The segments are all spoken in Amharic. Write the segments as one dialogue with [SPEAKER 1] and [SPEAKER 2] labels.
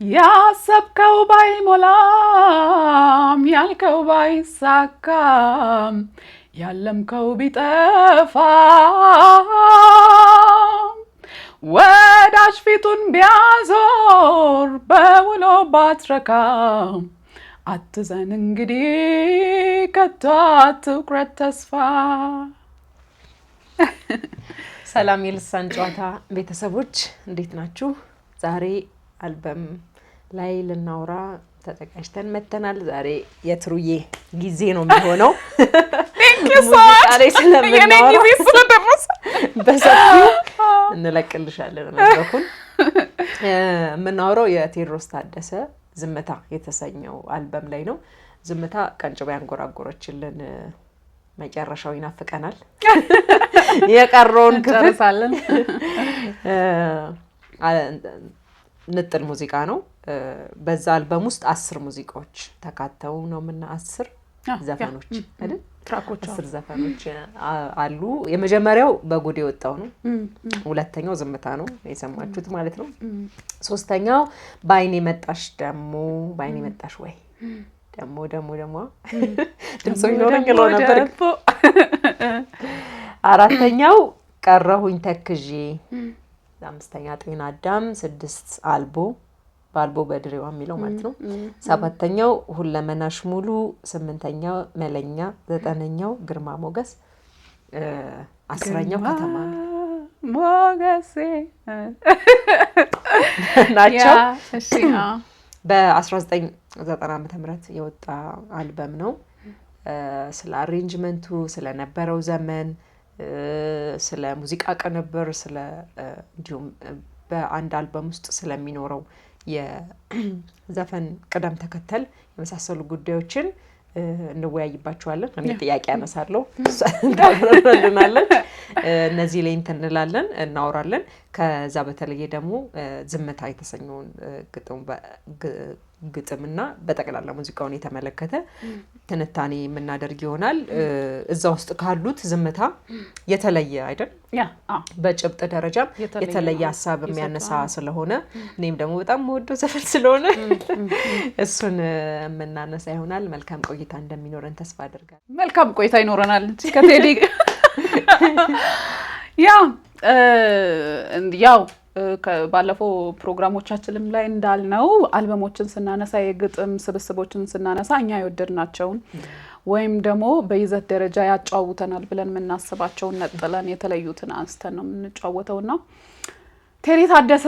[SPEAKER 1] ያሰብከው ባይሞላም፣ ያልከው ባይሳካም፣ ያለምከው ቢጠፋም፣ ወዳጅ ፊቱን ቢያዞር፣ በውሎ ባትረካም፣ አትዘን እንግዲህ ከቶ አትቁረጥ ተስፋ።
[SPEAKER 2] ሰላም የልሳን ጨዋታ ቤተሰቦች፣ እንዴት ናችሁ? ዛሬ አልበም ላይ ልናወራ ተዘጋጅተን መተናል። ዛሬ የትሩዬ ጊዜ ነው የሚሆነው። ሙዚቃ ላይ ስለምናወራ
[SPEAKER 1] ጊዜ ስለደረሰ
[SPEAKER 2] በሰፊው እንለቅልሻለን መድረኩን። የምናወራው የቴዎድሮስ ታደሰ ዝምታ የተሰኘው አልበም ላይ ነው። ዝምታ ቀንጭባ ያንጎራጎረችልን መጨረሻው ይናፍቀናል። የቀረውን ክፍል
[SPEAKER 1] እንጨርሳለን።
[SPEAKER 2] ንጥል ሙዚቃ ነው። በዛ አልበም ውስጥ 10 ሙዚቃዎች ተካተው ነው ምና 10 ዘፈኖች አይደል?
[SPEAKER 1] Track ኦች።
[SPEAKER 2] 10 ዘፈኖች አሉ። የመጀመሪያው በጉድ የወጣው ነው። ሁለተኛው ዝምታ ነው የሰማችሁት ማለት ነው። ሶስተኛው በአይኔ መጣሽ፣ ደግሞ በአይኔ መጣሽ ወይ ደግሞ ደግሞ ደግሞ ድምፅ ይኖረኝ እለው ነበር። አራተኛው ቀረሁኝ ተክዤ፣ አምስተኛ ጤና አዳም፣ ስድስት አልቦ በአልቦ በድሬዋ የሚለው ማለት ነው። ሰባተኛው ሁለመናሽ ሙሉ፣ ስምንተኛው መለኛ፣ ዘጠነኛው ግርማ ሞገስ፣ 10ኛው ከተማ
[SPEAKER 1] ሞገሴ
[SPEAKER 2] ናቸው።
[SPEAKER 1] እሺ።
[SPEAKER 2] በ1990 ዓ.ም. የወጣ አልበም ነው። ስለ arrangement ኡ፣ ስለነበረው ዘመን፣ ስለ ሙዚቃ ቅንብር፣ ስለ እንዲሁም በአንድ አልበም ውስጥ ስለሚኖረው የዘፈን ቅደም ተከተል የመሳሰሉ ጉዳዮችን እንወያይባቸዋለን። እኔ ጥያቄ ያነሳለሁ፣ እሷ ታብራራልናለች። እነዚህ ላይ እንትን እንላለን፣ እናወራለን። ከዛ በተለየ ደግሞ ዝምታ የተሰኘውን ግጥምና በጠቅላላ ሙዚቃውን የተመለከተ ትንታኔ የምናደርግ ይሆናል። እዛ ውስጥ ካሉት ዝምታ የተለየ አይደል? በጭብጥ ደረጃም የተለየ ሀሳብ የሚያነሳ ስለሆነ፣ እኔም ደግሞ በጣም የምወደው ዘፈን ስለሆነ እሱን የምናነሳ ይሆናል። መልካም ቆይታ እንደሚኖረን ተስፋ አድርጋለሁ።
[SPEAKER 1] መልካም ቆይታ ይኖረናል እንጂ ከቴዲ። Yeah፣ ያው ባለፈው ፕሮግራሞቻችንም ላይ እንዳልነው አልበሞችን ስናነሳ፣ የግጥም ስብስቦችን ስናነሳ እኛ የወደድናቸውን ወይም ደግሞ በይዘት ደረጃ ያጫውተናል ብለን የምናስባቸውን ነጥለን የተለዩትን አንስተን ነው የምንጫወተው። እና ቴዲ ታደሰ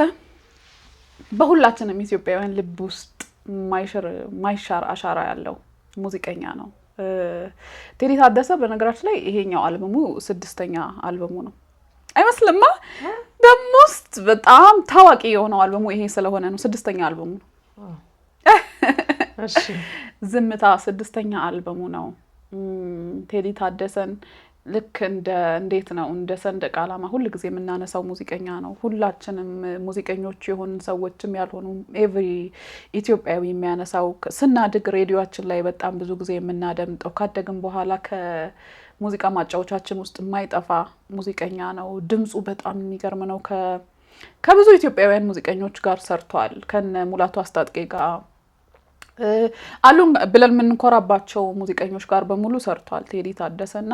[SPEAKER 1] በሁላችንም ኢትዮጵያውያን ልብ ውስጥ የማይሻር አሻራ ያለው ሙዚቀኛ ነው። ቴዲ ታደሰ በነገራችን ላይ ይሄኛው አልበሙ ስድስተኛ አልበሙ ነው። አይመስልማ? The most በጣም ታዋቂ የሆነው አልበሙ ይሄ ስለሆነ ነው። ስድስተኛ አልበሙ ነው። ዝምታ ስድስተኛ አልበሙ ነው። ቴዲ ታደሰን ልክ እንደ እንዴት ነው እንደ ሰንደቅ ዓላማ ሁል ጊዜ የምናነሳው ሙዚቀኛ ነው። ሁላችንም ሙዚቀኞች የሆንን ሰዎችም ያልሆኑ every ኢትዮጵያዊ የሚያነሳው፣ ስናድግ ሬዲዮችን ላይ በጣም ብዙ ጊዜ የምናደምጠው፣ ካደግን በኋላ ከሙዚቃ ማጫወቻችን ውስጥ የማይጠፋ ሙዚቀኛ ነው። ድምፁ በጣም የሚገርም ነው። ከብዙ ኢትዮጵያውያን ሙዚቀኞች ጋር ሰርቷል። ከነ ሙላቱ አስታጥቄ ጋር አሉን ብለን የምንኮራባቸው ሙዚቀኞች ጋር በሙሉ ሰርቷል ቴዲ ታደሰ። እና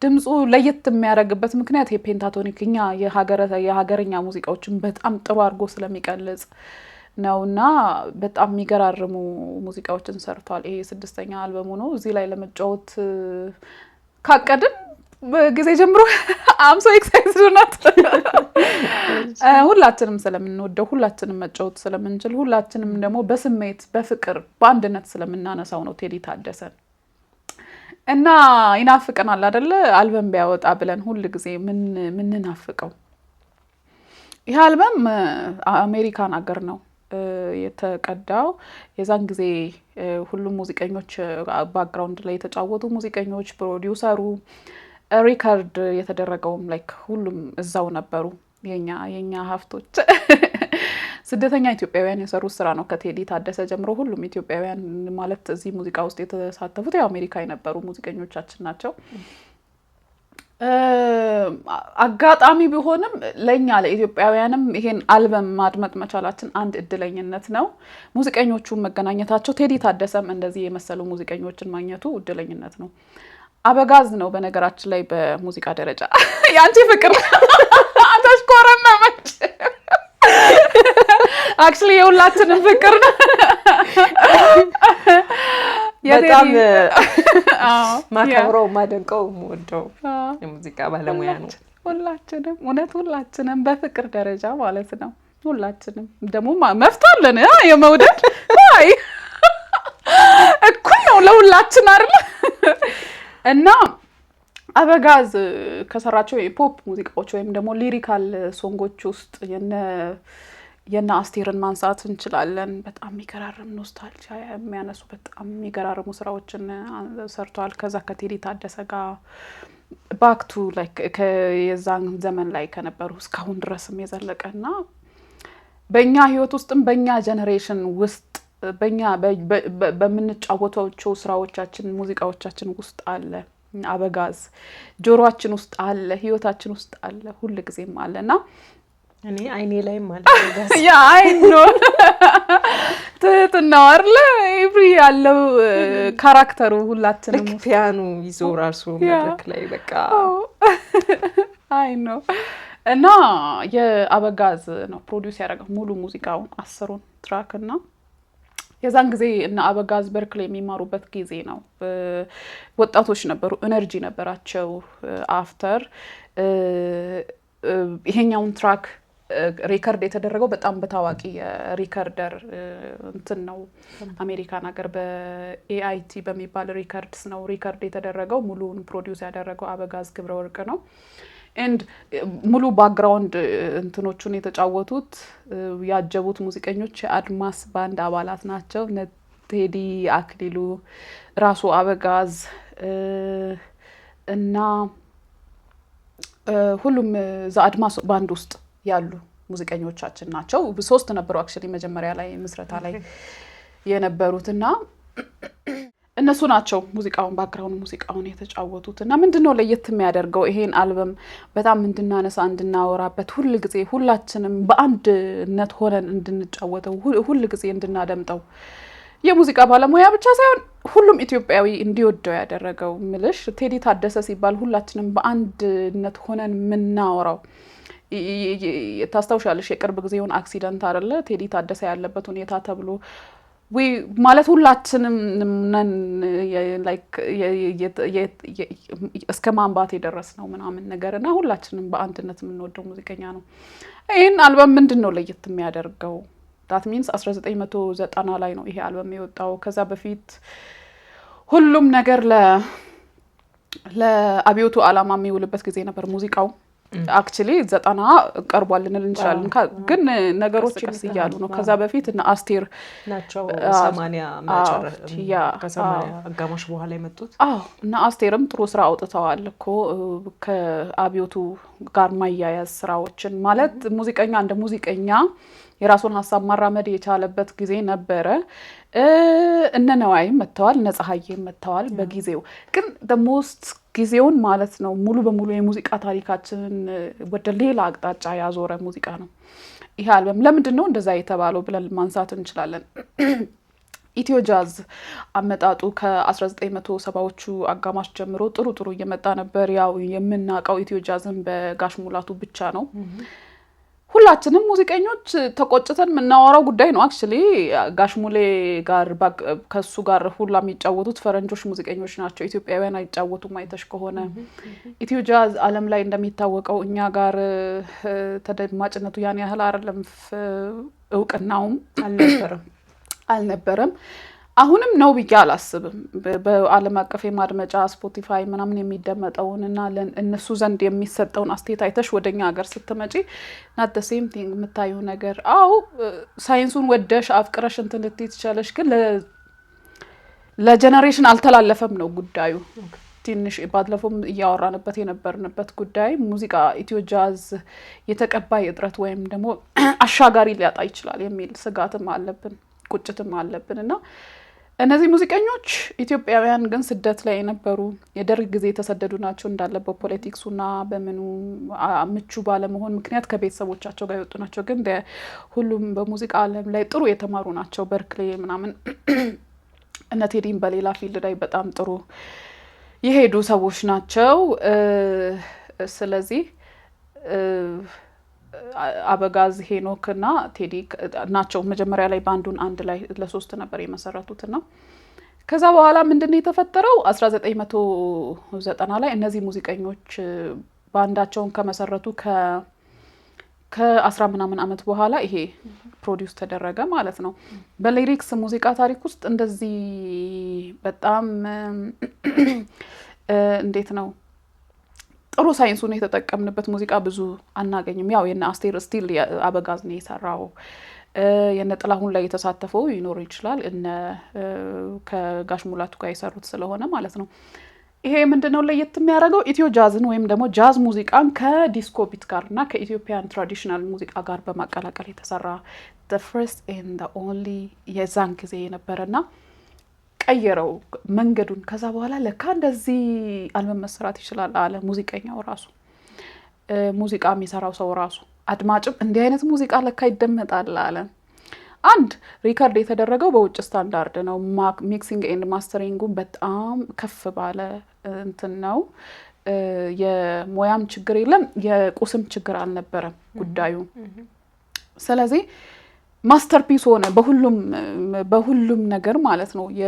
[SPEAKER 1] ድምፁ ለየት የሚያደርግበት ምክንያት የ pentatonic እኛ የሀገረኛ ሙዚቃዎችን በጣም ጥሩ አድርጎ ስለሚቀልጽ ነው። እና በጣም የሚገራርሙ ሙዚቃዎችን ሰርቷል። ይሄ ስድስተኛ አልበሙ ነው። እዚህ ላይ ለመጫወት ካቀድን ጊዜ ጀምሮ I'm so excited ናት። ሁላችንም ስለምንወደው፣ ሁላችንም መጫወት ስለምንችል፣ ሁላችንም ደግሞ በስሜት፣ በፍቅር፣ በአንድነት ስለምናነሳው ነው ቴዲ ታደሰን። እና ይናፍቀናል አደለ? አልበም ቢያወጣ ብለን ሁል ጊዜ ምንናፍቀው። ይህ አልበም አሜሪካን አገር ነው የተቀዳው። የዛን ጊዜ ሁሉም ሙዚቀኞች፣ background ላይ የተጫወቱ ሙዚቀኞች፣ producer ኡ፣ record የተደረገውም like ሁሉም እዛው ነበሩ። የኛ ሀብቶች ስደተኛ ኢትዮጵያውያን የሰሩት ስራ ነው። ከቴዲ ታደሰ ጀምሮ ሁሉም ኢትዮጵያውያን ማለት እዚህ ሙዚቃ ውስጥ የተሳተፉት ያው አሜሪካ የነበሩ ሙዚቀኞቻችን ናቸው። አጋጣሚ ቢሆንም ለእኛ ለኢትዮጵያውያንም ይሄን አልበም ማድመጥ መቻላችን አንድ እድለኝነት ነው። ሙዚቀኞቹን መገናኘታቸው፣ ቴዲ ታደሰም እንደዚህ የመሰሉ ሙዚቀኞችን ማግኘቱ እድለኝነት ነው። አበጋዝ ነው በነገራችን ላይ በሙዚቃ ደረጃ። የአንቺ ፍቅር ተሽኮረመመች። Actually የሁላችንም ፍቅር ነው።
[SPEAKER 2] በጣም ማከብረው፣ ማደንቀው፣ የምወደው የሙዚቃ ባለሙያ ነው።
[SPEAKER 1] ሁላችንም፣ እውነት ሁላችንም በፍቅር ደረጃ ማለት ነው። ሁላችንም ደግሞ መፍት አለን የመውደድ፣ አይ እኩል ነው ለሁላችን አይደለ? እና አበጋዝ ከሰራቸው የ pop ሙዚቃዎች ወይም ደግሞ lyrical song ኦች ውስጥ የነ አስቴርን ማንሳት እንችላለን። በጣም የሚገራርም nostalgia የሚያነሱ በጣም የሚገራርሙ ስራዎችን ሰርቷል። ከዛ ከቴዲ ታደሰ ጋር back to like የዛን ዘመን ላይ ከነበሩ እስካሁን ድረስም የዘለቀ እና በእኛ ህይወት ውስጥም በእኛ generation ውስጥ በእኛ በምንጫወታቸው ስራዎቻችን፣ ሙዚቃዎቻችን ውስጥ አለ። አበጋዝ ጆሮአችን ውስጥ አለ፣ ህይወታችን ውስጥ አለ፣ ሁል ጊዜም አለ እና
[SPEAKER 2] እኔ አይኔ ላይም አለ።
[SPEAKER 1] Yeah, I know፣ ትህትናው አይደለ every ያለው character ኡ ሁላችንም
[SPEAKER 2] ልክ ፒያኖ ይዞ ራሱ መድረክ ላይ በቃ
[SPEAKER 1] I know። እና የአበጋዝ ነው produce ያደረገው ሙሉ ሙዚቃውን፣ 10ሩን track። እና የዛን ጊዜ እነ አበጋዝ በርክሌ የሚማሩበት ጊዜ ነው። ወጣቶች ነበሩ፣ energy ነበራቸው። After ይሄኛውን track record የተደረገው በጣም በታዋቂ የ recorder እንትን ነው። አሜሪካን ሀገር በ AIT በሚባል records ነው record የተደረገው። ሙሉውን produce ያደረገው አበጋዝ ግብረ ወርቅ ነው። And ሙሉ background እንትኖቹን የተጫወቱት፣ ያጀቡት ሙዚቀኞች የአድማስ ባንድ አባላት ናቸው። እነ ቴዲ አክሊሉ፣ ራሱ አበጋዝ እና ሁሉም እዛ አድማስ ባንድ ውስጥ ያሉ ሙዚቀኞቻችን ናቸው። ሶስት ነበሩ actually መጀመሪያ ላይ ምስረታ ላይ የነበሩት እና እነሱ ናቸው ሙዚቃውን፣ background ሙዚቃውን የተጫወቱት። እና ምንድን ነው ለየት የሚያደርገው ይሄን አልበም በጣም እንድናነሳ፣ እንድናወራበት፣ ሁል ጊዜ ሁላችንም በአንድነት ሆነን እንድንጫወተው፣ ሁል ጊዜ እንድናደምጠው፣ የሙዚቃ ባለሙያ ብቻ ሳይሆን ሁሉም ኢትዮጵያዊ እንዲወደው ያደረገው፣ ምልሽ ቴዲ ታደሰ ሲባል ሁላችንም በአንድነት ሆነን የምናወራው፣ ታስታውሻለሽ? የቅርብ ጊዜውን accident አይደለ? ቴዲ ታደሰ ያለበት ሁኔታ ተብሎ ማለት ሁላችንም ነን እስከ ማንባት የደረስ ነው ምናምን ነገር። እና ሁላችንም በአንድነት የምንወደው ሙዚቀኛ ነው። ይህን አልበም ምንድን ነው ለየት የሚያደርገው? That means 1990 ላይ ነው ይሄ አልበም የወጣው። ከዛ በፊት ሁሉም ነገር ለአብዮቱ ዓላማ የሚውልበት ጊዜ ነበር። ሙዚቃው actually 90 ቀርቧል ልንል እንችላለን፣ ግን ነገሮች ቀስ እያሉ ነው። ከዛ በፊት እነ አስቴር
[SPEAKER 2] ናቸው 80 ከ80 አጋማሽ በኋላ የመጡት።
[SPEAKER 1] አዎ፣ እና አስቴርም ጥሩ ስራ አውጥተዋል እኮ፣ ከአብዮቱ ጋር ማያያዝ ስራዎችን። ማለት ሙዚቀኛ እንደ ሙዚቀኛ የራሱን ሀሳብ ማራመድ የቻለበት ጊዜ ነበረ። እነ ነዋይም መጥተዋል፣ እነ ፀሐዬም መጥተዋል። በጊዜው ግን most ጊዜውን ማለት ነው ሙሉ በሙሉ የሙዚቃ ታሪካችንን ወደ ሌላ አቅጣጫ ያዞረ ሙዚቃ ነው ይሄ አልበም። ለምንድን ነው እንደዛ የተባለው ብለን ማንሳት እንችላለን። ኢትዮ ጃዝ አመጣጡ ከ1970ዎቹ አጋማሽ ጀምሮ ጥሩ ጥሩ እየመጣ ነበር። ያው የምናውቀው ኢትዮ ጃዝን በጋሽ ሙላቱ ብቻ ነው። ሁላችንም ሙዚቀኞች ተቆጭተን የምናወራው ጉዳይ ነው። Actually ጋሽ ሙሌ ጋር፣ ከሱ ጋር ሁላ የሚጫወቱት ፈረንጆች ሙዚቀኞች ናቸው። ኢትዮጵያውያን አይጫወቱም። አይተሽ ከሆነ ኢትዮ ጃዝ ዓለም ላይ እንደሚታወቀው እኛ ጋር ተደማጭነቱ ያን ያህል አይደለም፣ እውቅናውም
[SPEAKER 2] አልነበረም።
[SPEAKER 1] አልነበረም። አሁንም ነው ብዬ አላስብም። በዓለም አቀፍ የማድመጫ Spotify ምናምን የሚደመጠውን እና እነሱ ዘንድ የሚሰጠውን አስተያየት አይተሽ ወደኛ ሀገር ስትመጪ not the same thing የምታዩ ነገር። አው ሳይንሱን ወደሽ አፍቅረሽ እንትን ልትይ ትችያለሽ፣ ግን ለ generation አልተላለፈም ነው ጉዳዩ። ትንሽ ባለፈውም እያወራንበት የነበርንበት ጉዳይ ሙዚቃ ኢትዮ ጃዝ የተቀባይ እጥረት ወይም ደግሞ አሻጋሪ ሊያጣ ይችላል የሚል ስጋትም አለብን፣ ቁጭትም አለብን። እና እነዚህ ሙዚቀኞች ኢትዮጵያውያን ግን ስደት ላይ የነበሩ፣ የደርግ ጊዜ የተሰደዱ ናቸው። እንዳለ በ politics ኡና በምኑ ምቹ ባለመሆን ምክንያት ከቤተሰቦቻቸው ጋር የወጡ ናቸው። ግን ሁሉም በሙዚቃ ዓለም ላይ ጥሩ የተማሩ ናቸው። በርክሌ ምናምን፣ እነ ቴዲም በሌላ field ላይ በጣም ጥሩ የሄዱ ሰዎች ናቸው። ስለዚህ አበጋዝ፣ ሄኖክ እና ቴዲ ናቸው መጀመሪያ ላይ ባንዱን አንድ ላይ ለሶስት ነበር የመሰረቱት። እና ከዛ በኋላ ምንድን ነው የተፈጠረው? 1990 ላይ እነዚህ ሙዚቀኞች ባንዳቸውን ከመሰረቱ ከአስራ ምናምን ዓመት በኋላ ይሄ produce ተደረገ ማለት ነው። በ lyrics ሙዚቃ ታሪክ ውስጥ እንደዚህ በጣም፣ እንዴት ነው፣ ጥሩ ሳይንሱን የተጠቀምንበት ሙዚቃ ብዙ አናገኝም። ያው የነ አስቴር still አበጋዝ ነው የሰራው። የነ ጥላሁን ላይ የተሳተፈው ይኖር ይችላል፣ እነ ከጋሽ ሙላቱ ጋር የሰሩት ስለሆነ ማለት ነው። ይሄ ምንድነው ለየት የሚያደርገው? ኢትዮ ጃዝን ወይም ደግሞ ጃዝ ሙዚቃን ከ disco beat ጋር እና ከ Ethiopian traditional ሙዚቃ ጋር በማቀላቀል የተሰራ the first and the only የዛን ጊዜ የነበረና ቀየረው መንገዱን። ከዛ በኋላ ለካ እንደዚህ አልበም መሰራት ይችላል አለ ሙዚቀኛው ራሱ፣ ሙዚቃ የሚሰራው ሰው ራሱ፣ አድማጭም እንዲህ አይነት ሙዚቃ ለካ ይደመጣል አለ። አንድ record የተደረገው በውጭ ስታንዳርድ ነው። Mixing and mastering ኡ በጣም ከፍ ባለ እንትን ነው። የሙያም ችግር የለም፣ የቁስም ችግር አልነበረም ጉዳዩ። ስለዚህ masterpiece ሆነ በሁሉም ነገር ማለት ነው። የ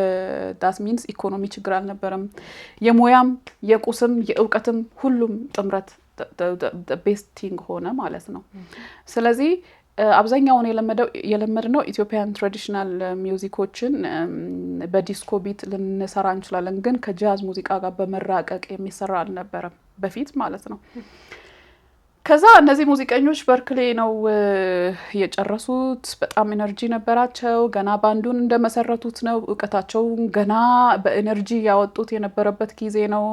[SPEAKER 1] that means ኢኮኖሚ ችግር አልነበረም። የሙያም፣ የቁስም፣ የእውቀትም ሁሉም ጥምረት best thing ሆነ ማለት ነው። ስለዚህ አብዛኛውን የለመድነው Ethiopian traditional music ኦችን በ disco beat ልንሰራ እንችላለን፣ ግን ከጃዝ ሙዚቃ ጋር በመራቀቅ የሚሰራ አልነበረም በፊት ማለት ነው። ከዛ እነዚህ ሙዚቀኞች በርክሌ ነው የጨረሱት። በጣም energy ነበራቸው። ገና ባንዱን እንደመሰረቱት ነው። እውቀታቸውን ገና በ energy ያወጡት የነበረበት ጊዜ ነው።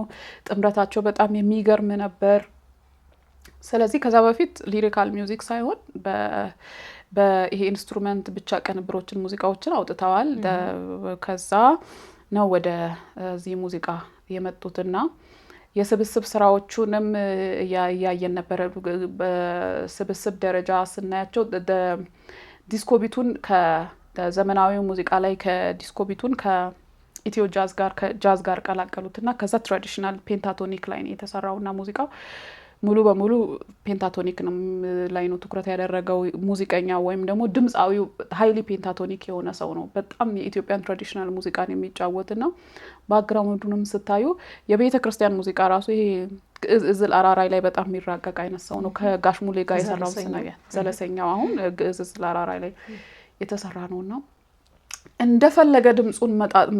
[SPEAKER 1] ጥምረታቸው በጣም የሚገርም ነበር። ስለዚህ ከዛ በፊት lyrical music ሳይሆን በይሄ instrument ብቻ ቅንብሮችን፣ ሙዚቃዎችን አውጥተዋል። ከዛ ነው ወደዚህ ሙዚቃ የመጡትና የስብስብ ስራዎቹንም እያየን ነበረ። በስብስብ ደረጃ ስናያቸው disco beat ኡን ከዘመናዊ ሙዚቃ ላይ ከ disco beat ኡን ከኢትዮ ጃዝ ጋር፣ ከጃዝ ጋር ቀላቀሉትና ከዛ traditional pentatonic ላይ ነው የተሰራውና ሙዚቃው ሙሉ በሙሉ pentatonic ላይ ነው ትኩረት ያደረገው። ሙዚቀኛ ወይም ደግሞ ድምፃዊው highly pentatonic የሆነ ሰው ነው። በጣም የ Ethiopian traditional ሙዚቃን የሚጫወት ነው። Background ኡንም ስታዩ የቤተ ክርስቲያን ሙዚቃ ራሱ ይሄ ግዕዝ፣ እዝል፣ አራራይ ላይ በጣም የሚራቀቅ አይነት ሰው ነው። ከጋሽ ሙሌ ጋር የሰራው ስናየ ዘለሰኛው አሁን ግዕዝ፣ እዝል፣ አራራይ ላይ የተሰራ ነው እና እንደፈለገ ድምፁን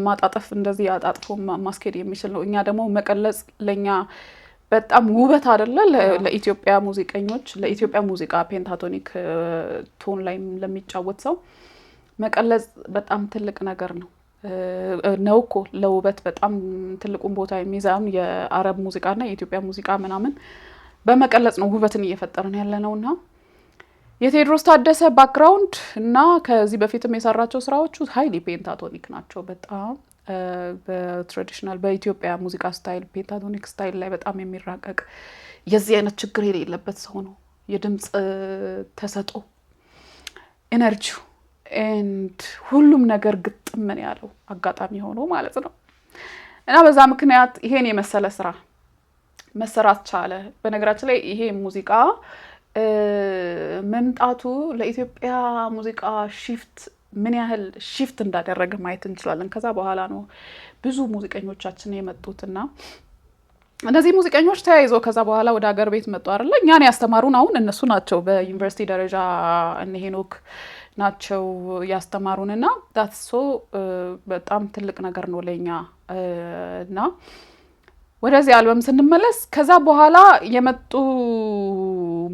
[SPEAKER 1] ማጣጠፍ፣ እንደዚህ አጣጥፎ ማስኬድ የሚችል ነው። እኛ ደግሞ መቀለጽ ለእኛ በጣም ውበት አይደለ? ለኢትዮጵያ ሙዚቀኞች፣ ለኢትዮጵያ ሙዚቃ pentatonic tone ላይ ለሚጫወት ሰው መቀለጽ በጣም ትልቅ ነገር ነው እኮ። ለውበት በጣም ትልቁን ቦታ የሚይዘውን የአረብ ሙዚቃና የኢትዮጵያ ሙዚቃ ምናምን በመቀለጽ ነው ውበትን እየፈጠርን ያለ ነው። እና የቴዎድሮስ ታደሰ background እና ከዚህ በፊትም የሰራቸው ስራዎቹ highly pentatonic ናቸው። በጣም በ traditional በኢትዮጵያ ሙዚቃ style፣ pentatonic style ላይ በጣም የሚራቀቅ፣ የዚህ አይነት ችግር የሌለበት ሰው ነው። የድምፅ ተሰጥኦ፣ energy ው and ሁሉም ነገር ግጥም ነው ያለው አጋጣሚ ሆኖ ማለት ነው። እና በዛ ምክንያት ይሄን የመሰለ ስራ መሰራት ቻለ። በነገራችን ላይ ይሄ ሙዚቃ መምጣቱ ለኢትዮጵያ ሙዚቃ shift ምን ያህል shift እንዳደረገ ማየት እንችላለን። ከዛ በኋላ ነው ብዙ ሙዚቀኞቻችን የመጡትና እነዚህ ሙዚቀኞች ተያይዘው ከዛ በኋላ ወደ ሀገር ቤት መጡ አይደለ? እኛን ያስተማሩን አሁን እነሱ ናቸው። በዩኒቨርሲቲ ደረጃ እነ ሄኖክ ናቸው ያስተማሩን እና that's so በጣም ትልቅ ነገር ነው ለኛ። እና ወደዚህ አልበም ስንመለስ ከዛ በኋላ የመጡ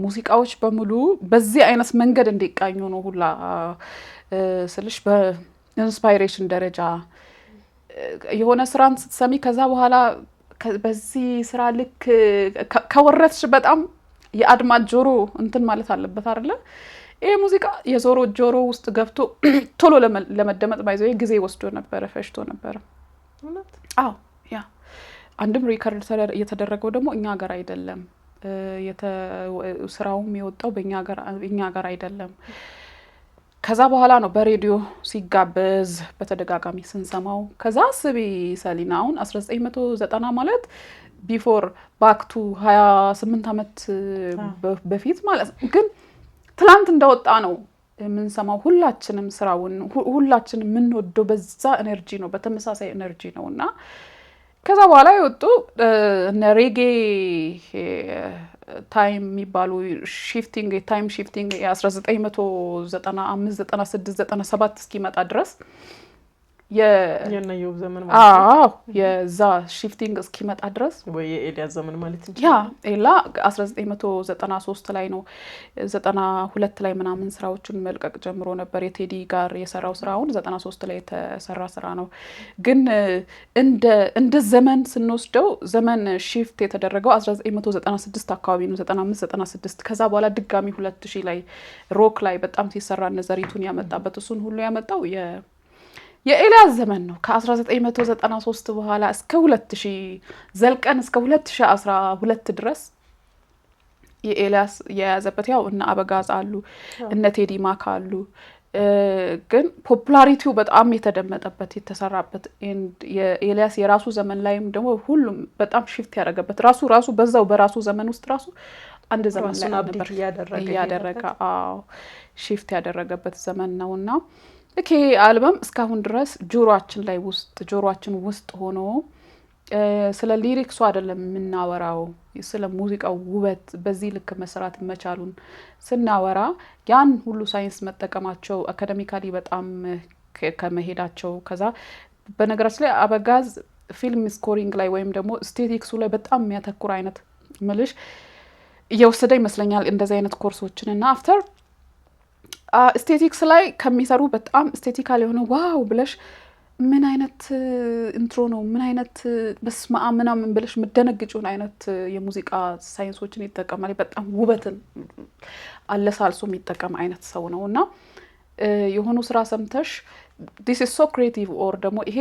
[SPEAKER 1] ሙዚቃዎች በሙሉ በዚህ አይነት መንገድ እንዲቃኙ ነው ሁላ ስልሽ፣ በ inspiration ደረጃ የሆነ ስራን ስትሰሚ ከዛ በኋላ በዚህ ስራ ልክ ከወረድሽ በጣም የአድማጭ ጆሮ እንትን ማለት አለበት አይደለ? ይሄ ሙዚቃ የዞሮ ጆሮ ውስጥ ገብቶ ቶሎ ለመደመጥ by the way ጊዜ ወስዶ ነበረ፣ ፈጅቶ ነበረ። አዎ፣ yeah፣ አንድም record የተደረገው ደግሞ እኛ ሀገር አይደለም፣ ስራውም የወጣው በእኛ ሀገር አይደለም። ከዛ በኋላ ነው በሬዲዮ ሲጋበዝ በተደጋጋሚ ስንሰማው። ከዛ ስቢ ሰሊና፣ አሁን 1990 ማለት before back to 28 ዓመት በፊት ማለት ነው። ግን ትላንት እንደወጣ ነው የምንሰማው። ሁላችንም ስራውን ሁላችንም የምንወደው በዛ energy ነው፣ በተመሳሳይ energy ነው። እና ከዛ በኋላ የወጡ እነ reggae time የሚባሉ shifting፣ የ time shifting የ1995፣ 96፣ 97 እስኪመጣ ድረስ
[SPEAKER 3] የነዮብ ዘመን ማለት ነው።
[SPEAKER 1] አዎ፣ የዛ shifting እስኪመጣ ድረስ።
[SPEAKER 3] ወይ የኤልያስ ዘመን ማለት
[SPEAKER 1] እንችላለን። Yeah፣ ኤላ 1993 ላይ ነው፣ 92 ላይ ምናምን ስራዎቹን መልቀቅ ጀምሮ ነበር። የቴዲ ጋር የሰራው ስራውን 93 ላይ የተሰራ ስራ ነው። ግን እንደ ዘመን ስንወስደው ዘመን shift የተደረገው 1996 አካባቢ ነው፣ 95፣ 96። ከዛ በኋላ ድጋሚ 2000 ላይ rock ላይ በጣም ሲሰራ እነ ዘሪቱን ያመጣበት፣ እሱን ሁሉ ያመጣው የኤልያስ ዘመን ነው። ከ1993 በኋላ እስከ 2000 ዘልቀን እስከ 2012 ድረስ የኤልያስ የያዘበት፣ ያው እነ አበጋዝ አሉ፣ እነ ቴዲ ማክ አሉ። ግን popularity ው በጣም የተደመጠበት፣ የተሰራበት፣ የኤልያስ የራሱ ዘመን ላይም ደግሞ ሁሉም በጣም shift ያደረገበት፣ ራሱ በዛው በራሱ ዘመን ውስጥ ራሱ አንድ ዘመን ላይ ነበር እያደረገ፣ አዎ፣ shift ያደረገበት ዘመን ነው። እና ልክ ይሄ አልበም እስካሁን ድረስ ጆሮአችን ላይ ውስጥ ጆሮአችን ውስጥ ሆኖ፣ ስለ lyrics ኡ አይደለም የምናወራው፣ ስለ ሙዚቃው ውበት በዚህ ልክ መስራት መቻሉን ስናወራ፣ ያን ሁሉ ሳይንስ መጠቀማቸው፣ academically በጣም ከመሄዳቸው፣ ከዛ በነገራችን ላይ አበጋዝ film scoring ላይ ወይም ደግሞ aesthetics ኡ ላይ በጣም የሚያተኩር አይነት ምልሽ እየወሰደ ይመስለኛል እንደዚህ አይነት ኮርሶችን። እና after aesthetics ላይ ከሚሰሩ በጣም aesthetical የሆነ wow ብለሽ፣ ምን አይነት intro ነው፣ ምን አይነት በስመአብ ምናምን ብለሽ የምደነግጪውን አይነት የሙዚቃ ሳይንሶችን ይጠቀማል። በጣም ውበትን አለሳልሶ የሚጠቀም አይነት ሰው ነው። እና የሆኑ ስራ ሰምተሽ this is so creative or ደግሞ ይሄ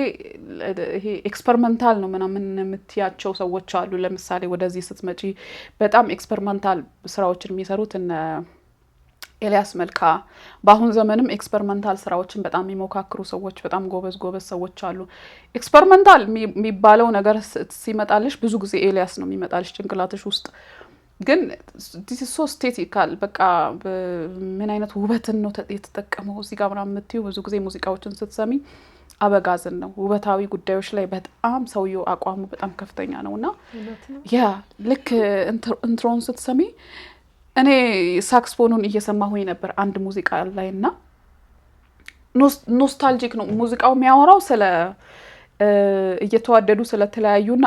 [SPEAKER 1] experimental ነው ምናምን የምትያቸው ሰዎች አሉ። ለምሳሌ ወደዚህ ስትመጪ በጣም experimental ስራዎችን የሚሰሩት እነ ኤልያስ መልካ፣ በአሁን ዘመንም experimental ስራዎችን በጣም የሚሞካክሩ ሰዎች፣ በጣም ጎበዝ ጎበዝ ሰዎች አሉ። Experimental የሚባለው ነገር ሲመጣልሽ ብዙ ጊዜ ኤልያስ ነው የሚመጣልሽ ጭንቅላትሽ ውስጥ። ግን this is so aesthetical፣ በቃ ምን አይነት ውበትን ነው የተጠቀመው እዚህ ጋር ምናምን የምትይው ብዙ ጊዜ ሙዚቃዎችን ስትሰሚ አበጋዝን ነው። ውበታዊ ጉዳዮች ላይ በጣም ሰውየው አቋሙ በጣም ከፍተኛ ነው። እና yeah፣ ልክ intro ን ስትሰሚ እኔ ሳክስፎኑን እየሰማሁኝ ነበር አንድ ሙዚቃ ላይ። እና nostalgic ነው ሙዚቃው፣ የሚያወራው ስለ እየተዋደዱ ስለተለያዩና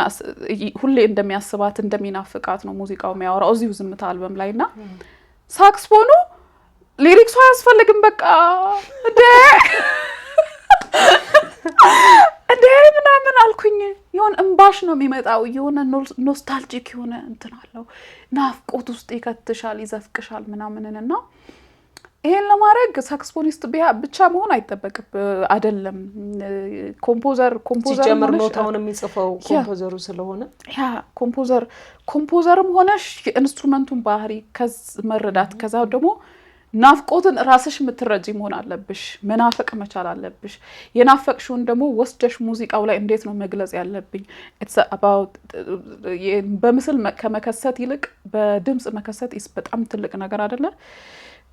[SPEAKER 1] ሁሌ እንደሚያስባት፣ እንደሚናፍቃት ነው ሙዚቃው የሚያወራው እዚሁ ዝምታ አልበም ላይ። እና ሳክስፎኑ lyrics ኡ አያስፈልግም፣ በቃ እንዴ እንዴ ምናምን አልኩኝ። የሆነ እምባሽ ነው የሚመጣው። የሆነ nostalgic የሆነ እንትን አለው፣ ናፍቆት ውስጥ ይከትሻል፣ ይዘፍቅሻል ምናምንን። እና ይሄን ለማድረግ saxophonist ብቻ መሆን አይጠበቅም አይደለም። Composer composer
[SPEAKER 2] ሲጀምር ኖታውን የሚጽፈው composer ኡ ስለሆነ።
[SPEAKER 1] Yeah፣ composer ም ሆነሽ የ instrument ኡን ባህሪ መረዳት፣ ከዛ ደግሞ ናፍቆትን ራስሽ የምትረጂ መሆን አለብሽ። መናፈቅ መቻል አለብሽ። የናፈቅሽውን ደግሞ ወስደሽ ሙዚቃው ላይ እንዴት ነው መግለጽ ያለብኝ? በምስል ከመከሰት ይልቅ በድምፅ መከሰት በጣም ትልቅ ነገር አይደለ?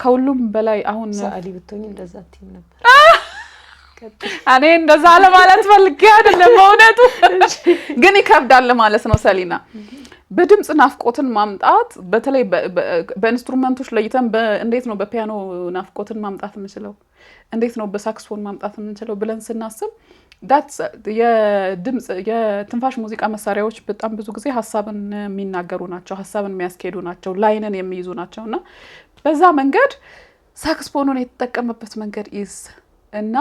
[SPEAKER 1] ከሁሉም በላይ አሁን
[SPEAKER 2] ሰዓሊ ብትሆኝ እንደዛ አትይም ነበር።
[SPEAKER 1] እኔ እንደዛ ለማለት ፈልጌ አይደለም በእውነቱ፣ ግን ይከብዳል ማለት ነው ሰሊና። በድምፅ ናፍቆትን ማምጣት፣ በተለይ በ instrument ኦች ለይተን፣ እንዴት ነው በፒያኖ ናፍቆትን ማምጣት የምችለው፣ እንዴት ነው በሳክስፎን ማምጣት የምንችለው ብለን ስናስብ የድምፅ የትንፋሽ ሙዚቃ መሳሪያዎች በጣም ብዙ ጊዜ ሀሳብን የሚናገሩ ናቸው፣ ሀሳብን የሚያስኬዱ ናቸው፣ line ን የሚይዙ ናቸው። እና በዛ መንገድ ሳክስፎኑን የተጠቀመበት መንገድ is እና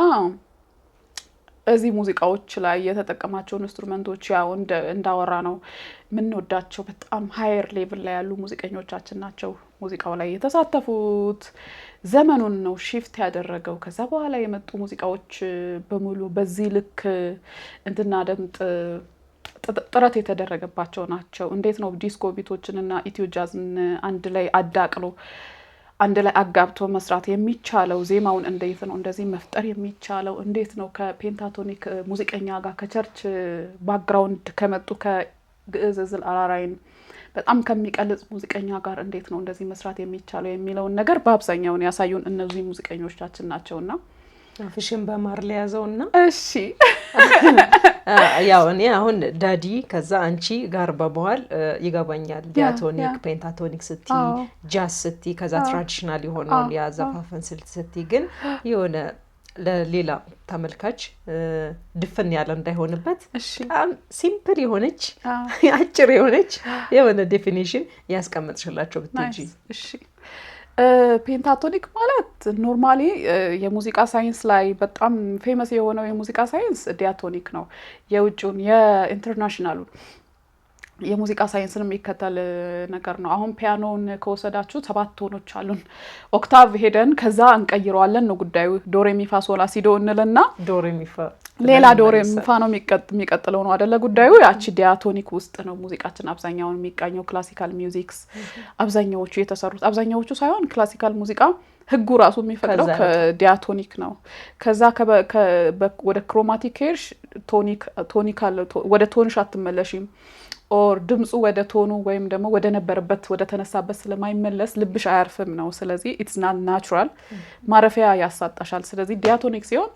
[SPEAKER 1] እዚህ ሙዚቃዎች ላይ የተጠቀማቸው instrument ኦች ያው እንዳወራ ነው የምንወዳቸው በጣም higher level ላይ ያሉ ሙዚቀኞቻችን ናቸው ሙዚቃው ላይ የተሳተፉት። ዘመኑን ነው shift ያደረገው። ከዛ በኋላ የመጡ ሙዚቃዎች በሙሉ በዚህ ልክ እንድናደምጥ ጥረት የተደረገባቸው ናቸው። እንዴት ነው disco beat ኦችን እና ኢትዮ ጃዝን አንድ ላይ አዳቅሎ፣ አንድ ላይ አጋብቶ መስራት የሚቻለው? ዜማውን እንዴት ነው እንደዚህ መፍጠር የሚቻለው? እንዴት ነው ከ pentatonic ሙዚቀኛ ጋር፣ ከ church background ከመጡ፣ ከግዕዝ፣ ዕዝል፣ አራራይን በጣም ከሚቀልጽ ሙዚቀኛ ጋር እንዴት ነው እንደዚህ መስራት የሚቻለው የሚለውን ነገር በአብዛኛውን ያሳዩን እነዚህ ሙዚቀኞቻችን ናቸውና።
[SPEAKER 2] አፍሽን በማር ሊያዘውና
[SPEAKER 1] እሺ።
[SPEAKER 2] ያው እኔ አሁን ዳዲ ከዛ አንቺ ጋር በመዋል ይገባኛል። Diatonic፣ pentatonic ስቲ፣ ጃዝ ስቲ፣ ከዛ traditional የሆነውን የአዘፋፈን ስልት ስቲ፣ ግን የሆነ ለሌላ ተመልካች ድፍን ያለ እንዳይሆንበት በጣም simple የሆነች፣ አጭር የሆነች የሆነ definition ያስቀመጥሽላቸው ብትጂ።
[SPEAKER 1] እሺ፣ pentatonic ማለት normally የሙዚቃ ሳይንስ ላይ በጣም famous የሆነው የሙዚቃ ሳይንስ diatonic ነው። የውጭውን፣ የ international ኡን የሙዚቃ ሳይንስን የሚከተል ነገር ነው። አሁን ፒያኖን ከወሰዳችሁ ሰባት tone ኦች አሉን። Octave ሄደን ከዛ እንቀይረዋለን ነው ጉዳዩ። ዶሬሚፋ ሶላ ሲዶ እንልና
[SPEAKER 2] ዶሬሚፋ
[SPEAKER 1] ሌላ ዶሬሚፋ ነው የሚቀጥለው ነው አደለ ጉዳዩ። ያቺ diatonic ውስጥ ነው ሙዚቃችን አብዛኛውን የሚቃኘው። Classical musics አብዛኛዎቹ የተሰሩት፣ አብዛኛዎቹ ሳይሆን classical ሙዚቃ ህጉ ራሱ የሚፈቅደው ከ diatonic ነው። ከዛ ወደ chromatic ሄድሽ tonical ወደ tone ሽ አትመለሽም። Or ድምፁ ወደ tone ኡ ወይም ደግሞ ወደ ነበረበት፣ ወደ ተነሳበት ስለማይመለስ ልብሽ አያርፍም ነው። ስለዚህ it's not natural፣ ማረፊያ ያሳጣሻል። ስለዚህ diatonic ሲሆን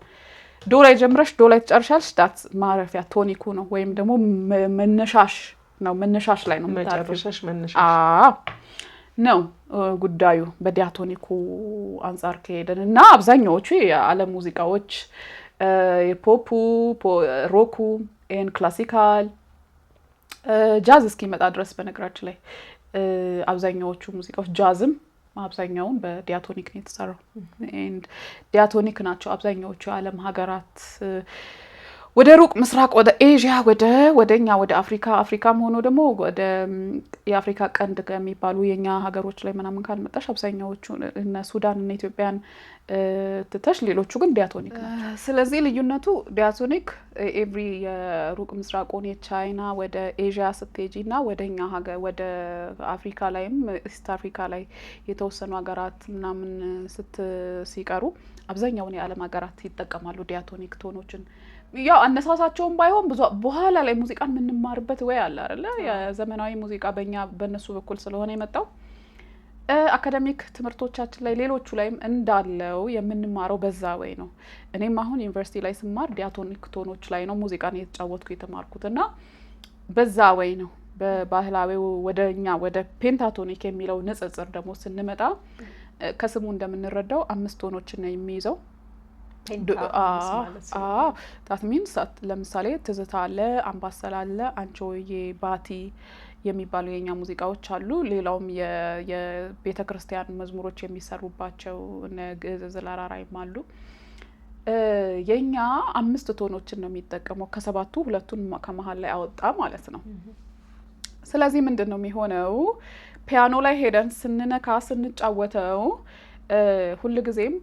[SPEAKER 1] ዶ ላይ ጀምረሽ ዶ ላይ ትጨርሻለሽ። That ማረፊያ tonic ኡ ነው ወይም ደግሞ መነሻሽ ነው። መነሻሽ ላይ ነው።
[SPEAKER 2] መጨረሻሽ መነሻሽ
[SPEAKER 1] ነው ጉዳዩ በ diatonic ኡ አንጻር ከሄደን። እና አብዛኛዎቹ የዓለም ሙዚቃዎች የ pop ኡ፣ rock ኡ and classical፣ ጃዝ እስኪመጣ ድረስ፣ በነገራችን ላይ አብዛኛዎቹ ሙዚቃዎች፣ ጃዝም አብዛኛውን በ diatonic ነው የተሰራው። And diatonic ናቸው አብዛኛዎቹ የዓለም ሀገራት፣ ወደ ሩቅ ምስራቅ፣ ወደ ኤዥያ፣ ወደ እኛ ወደ አፍሪካ፣ አፍሪካም ሆኖ ደግሞ ወደ የአፍሪካ ቀንድ የሚባሉ የኛ ሀገሮች ላይ ምናምን ካልመጣሽ፣ አብዛኛዎቹ እነ ሱዳን እነ ኢትዮጵያን ትተሽ ሌሎቹ ግን diatonic ናቸው። ስለዚህ ልዩነቱ diatonic every የሩቅ ምስራቁን፣ የቻይና፣ ወደ ኤዥያ ስትሄጂ እና ወደ እኛ ሀገር ወደ አፍሪካ ላይም East Africa ላይ የተወሰኑ ሀገራት ምናምን ሲቀሩ አብዛኛውን የዓለም ሀገራት ይጠቀማሉ diatonic tone ኦችን። ያው አነሳሳቸውም ባይሆን ብዙ በኋላ ላይ ሙዚቃን የምንማርበት ወይ አለ አይደለ? የዘመናዊ ሙዚቃ በእኛ በእነሱ በኩል ስለሆነ የመጣው academic ትምህርቶቻችን ላይ ሌሎቹ ላይም እንዳለው የምንማረው በዛ way ነው። እኔም አሁን ዩኒቨርሲቲ ላይ ስማር diatonic tone ኦች ላይ ነው ሙዚቃን እየተጫወትኩ የተማርኩት እና በዛ way ነው። በባህላዊው ወደ እኛ ወደ pentatonic የሚለው ንጽጽር ደግሞ ስንመጣ ከስሙ እንደምንረዳው አምስት tone ኦችን ነው የሚይዘው። That means ለምሳሌ ትዝታ አለ፣ አምባሰል አለ፣ አንቺሆዬ፣ ባቲ የሚባሉ የኛ ሙዚቃዎች አሉ። ሌላውም የቤተ ክርስቲያን መዝሙሮች የሚሰሩባቸው እነ ግዕዝ፣ ዕዝል፣ አራራይም አሉ። የኛ አምስት tone ኦችን ነው የሚጠቀመው። ከሰባቱ ሁለቱን ከመሀል ላይ አወጣ ማለት ነው። ስለዚህ ምንድን ነው የሚሆነው? ፒያኖ ላይ ሄደን ስንነካ፣ ስንጫወተው ሁልጊዜም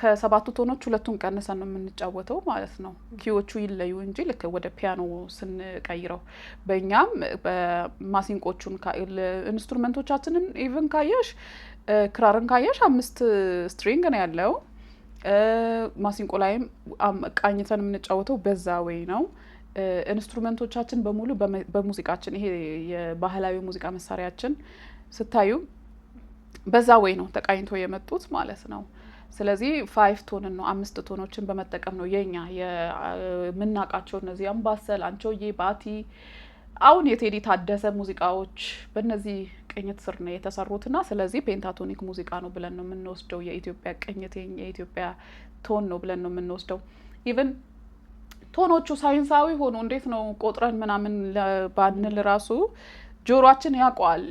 [SPEAKER 1] ከሰባቱ tone ኦች ሁለቱን ቀንሰን ነው የምንጫወተው ማለት ነው። Key ዎቹ ይለዩ እንጂ ልክ ወደ ፒያኖ ስንቀይረው በእኛም በማሲንቆቹን instrument ኦቻችንን even ካየሽ፣ ክራርን ካየሽ አምስት string ነው ያለው። ማሲንቆ ላይም ቃኝተን የምንጫወተው በዛ way ነው። Instrument ኦቻችን በሙሉ በሙዚቃችን ይሄ የባህላዊ ሙዚቃ መሳሪያችን ስታዩ በዛ way ነው ተቃኝቶ የመጡት ማለት ነው። ስለዚህ five tone ን ነው፣ አምስት tone ኦችን በመጠቀም ነው የኛ የምናውቃቸው እነዚህ አምባሰል፣ አንቺሆዬ፣ ባቲ፣ አሁን የቴዲ ታደሰ ሙዚቃዎች በእነዚህ ቅኝት ስር ነው የተሰሩትና ስለዚህ pentatonic ሙዚቃ ነው ብለን ነው የምንወስደው። የኢትዮጵያ ቅኝት፣ የኢትዮጵያ tone ነው ብለን ነው የምንወስደው። Even tone ኦቹ ሳይንሳዊ ሆኖ እንዴት ነው ቆጥረን ምናምን ባንል ራሱ ጆሯችን ያውቀዋል።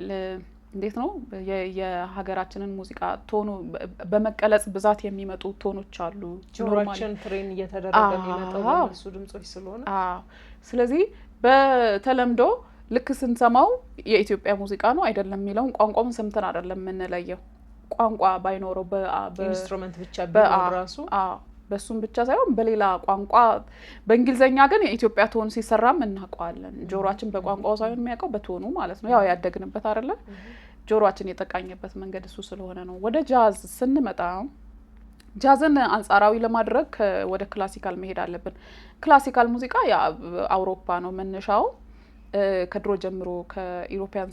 [SPEAKER 1] እንዴት ነው የሀገራችንን ሙዚቃ tone ኡ በመቀለጽ ብዛት የሚመጡ tone ኦች አሉ።
[SPEAKER 2] ጆሯችን train እየተደረገ የሚመጣው በእነሱ ድምጾች ስለሆነ።
[SPEAKER 1] ስለዚህ በተለምዶ ልክ ስንሰማው የኢትዮጵያ ሙዚቃ ነው አይደለም የሚለውን ቋንቋውን ሰምተን አይደለም የምንለየው። ቋንቋ ባይኖረው
[SPEAKER 2] instrument ብቻ ቢኖር ራሱ፣
[SPEAKER 1] በሱም ብቻ ሳይሆን በሌላ ቋንቋ፣ በእንግሊዝኛ ግን የኢትዮጵያ tone ሲሰራም እናውቀዋለን። ጆሮአችን በቋንቋው ሳይሆን የሚያውቀው በ tone ኑ ማለት ነው። ያው ያደግንበት አይደለ፣ ጆሮአችን የተቃኘበት መንገድ እሱ ስለሆነ ነው። ወደ ጃዝ ስንመጣ ጃዝን አንጻራዊ ለማድረግ ወደ classical መሄድ አለብን። Classical ሙዚቃ አውሮፓ ነው መነሻው። ከድሮ ጀምሮ ከ European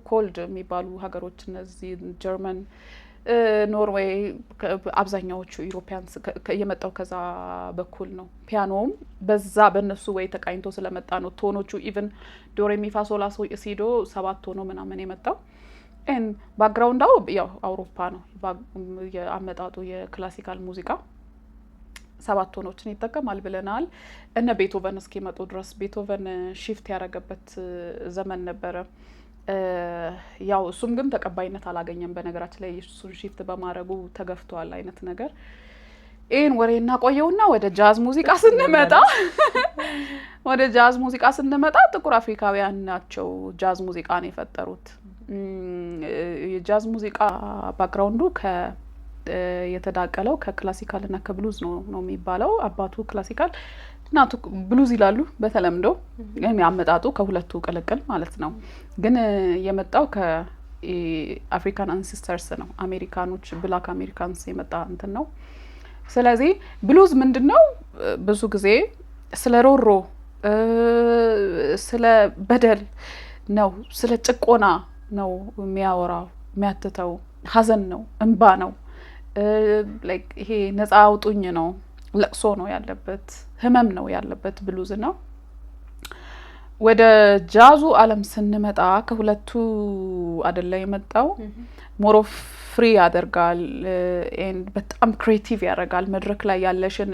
[SPEAKER 1] cold የሚባሉ ሀገሮች፣ እነዚህ ጀርመን፣ ኖርዌይ፣ አብዛኛዎቹ Europeans የመጣው ከዛ በኩል ነው። ፒያኖውም በዛ በእነሱ ወይ ተቃኝቶ ስለመጣ ነው። Tone ኦቹ even ዶ ሬ ሚ ፋ ሶ ላ ሲ ዶ ሰባት tone ኦ ምናምን የመጣው background ኣው ያው አውሮፓ ነው። የአመጣጡ የ classical ሙዚቃ ሰባት tone ኦችን ይጠቀማል ብለናል። እነ ቤቶቨን እስኪመጡ ድረስ ቤቶቨን shift ያደረገበት ዘመን ነበረ። ያው እሱም ግን ተቀባይነት አላገኘም። በነገራችን ላይ እሱን shift በማድረጉ ተገፍቷል አይነት ነገር። ይህን ወሬ እናቆየውና ወደ ጃዝ ሙዚቃ ስንመጣ ጥቁር አፍሪካውያን ናቸው ጃዝ ሙዚቃን የፈጠሩት። የጃዝ ሙዚቃ background ኡ የተዳቀለው ከ classical እና ከብሉዝ ነው የሚባለው። አባቱ classical፣ እናቱ ብሉዝ ይላሉ በተለምዶ፣ ግን አመጣጡ ከሁለቱ ቅልቅል ማለት ነው። ግን የመጣው ከ African ancestors ነው። አሜሪካኖች፣ Black Americans የመጣ እንትን ነው። ስለዚህ ብሉዝ ምንድን ነው? ብዙ ጊዜ ስለ ሮሮ፣ ስለ በደል ነው፣ ስለ ጭቆና ነው የሚያወራው፣ የሚያትተው። ሀዘን ነው፣ እንባ ነው፣ like ይሄ ነፃ አውጡኝ ነው፣ ለቅሶ ነው ያለበት፣ ህመም ነው ያለበት ብሉዝ ነው። ወደ ጃዙ ዓለም ስንመጣ ከሁለቱ አደለ የመጣው፣ more of free ያደርጋል፣ በጣም creative ያደርጋል። መድረክ ላይ ያለሽን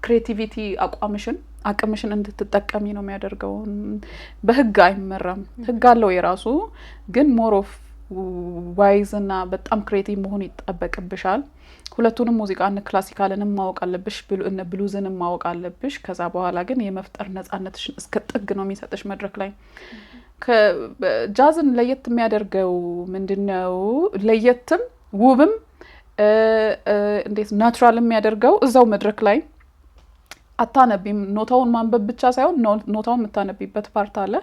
[SPEAKER 1] creativity አቋምሽን አቅምሽን እንድትጠቀሚ ነው የሚያደርገው። በህግ አይመራም። ህግ አለው የራሱ፣ ግን more of wise እና በጣም creative መሆን ይጠበቅብሻል። ሁለቱንም ሙዚቃ እነ classical ንም ማወቅ አለብሽ፣ እነ ብሉዝንም ማወቅ አለብሽ። ከዛ በኋላ ግን የመፍጠር ነጻነትሽን እስከ ጥግ ነው የሚሰጥሽ መድረክ ላይ። ጃዝን ለየት የሚያደርገው ምንድን ነው? ለየትም ውብም እንዴት natural የሚያደርገው እዛው መድረክ ላይ አታነቢም። ኖታውን ማንበብ ብቻ ሳይሆን ኖታውን የምታነቢበት part አለ።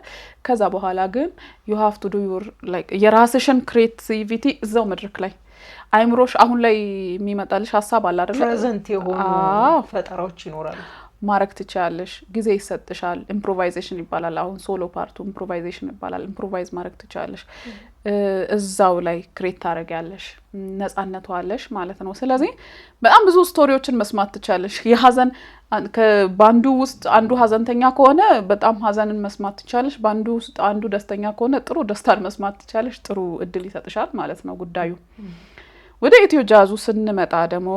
[SPEAKER 1] ከዛ በኋላ ግን you have to do your like የራስሽን creativity እዛው መድረክ ላይ አይምሮሽ አሁን ላይ የሚመጣልሽ ሀሳብ አለ አይደለ?
[SPEAKER 2] Present የሆኑ ፈጠራዎች ይኖራሉ።
[SPEAKER 1] ማድረግ ትችያለሽ። ጊዜ ይሰጥሻል። Improvisation ይባላል። አሁን solo part ኡ improvisation ይባላል። Improvise ማድረግ ትችያለሽ። እዛው ላይ create ታደርጊያለሽ። ነጻነቱ አለሽ ማለት ነው። ስለዚህ በጣም ብዙ story ዎችን መስማት ትችያለሽ። የሀዘን በአንዱ ውስጥ አንዱ ሀዘንተኛ ከሆነ በጣም ሀዘንን መስማት ትችያለሽ። በአንዱ ውስጥ አንዱ ደስተኛ ከሆነ ጥሩ ደስታን መስማት ትችያለሽ። ጥሩ እድል ይሰጥሻል ማለት ነው ጉዳዩ። ወደ ኢትዮ ጃዙ ስንመጣ ደግሞ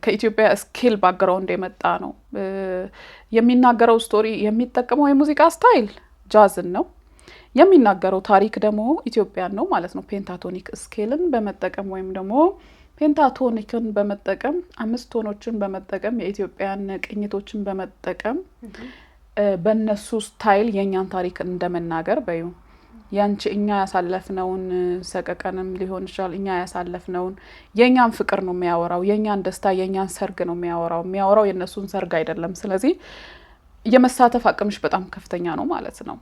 [SPEAKER 1] ከኢትዮጵያ scale background የመጣ ነው። የሚናገረው story፣ የሚጠቀመው የሙዚቃ style ጃዝን ነው። የሚናገረው ታሪክ ደግሞ ኢትዮጵያን ነው ማለት ነው። Pentatonic scale ን በመጠቀም ወይም ደግሞ pentatonic ን በመጠቀም፣ አምስት tone ኦችን በመጠቀም፣ የኢትዮጵያን ቅኝቶችን በመጠቀም በእነሱ style የእኛን ታሪክ እንደመናገር በዩ ያንቺ እኛ ያሳለፍነውን ሰቀቀንም ሊሆን ይችላል። እኛ ያሳለፍነውን የእኛን ፍቅር ነው የሚያወራው፣ የእኛን ደስታ፣ የእኛን ሰርግ ነው የሚያወራው። የሚያወራው የእነሱን ሰርግ አይደለም። ስለዚህ የመሳተፍ አቅምሽ በጣም ከፍተኛ ነው ማለት ነው።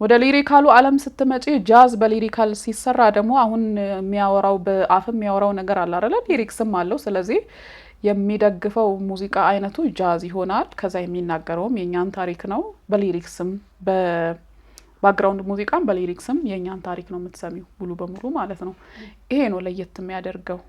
[SPEAKER 1] ወደ lyrical ኡ ዓለም ስትመጪ ጃዝ በ lyrical ሲሰራ ደግሞ አሁን የሚያወራው በአፍ የሚያወራው ነገር አለ አይደለ? Lyrics ም አለው። ስለዚህ የሚደግፈው ሙዚቃ አይነቱ ጃዝ ይሆናል። ከዛ የሚናገረውም የእኛን ታሪክ ነው። በ lyrics ም በ background ሙዚቃም በ lyrics ም የእኛን ታሪክ ነው የምትሰሚው ሙሉ በሙሉ ማለት ነው። ይሄ ነው ለየት የሚያደርገው።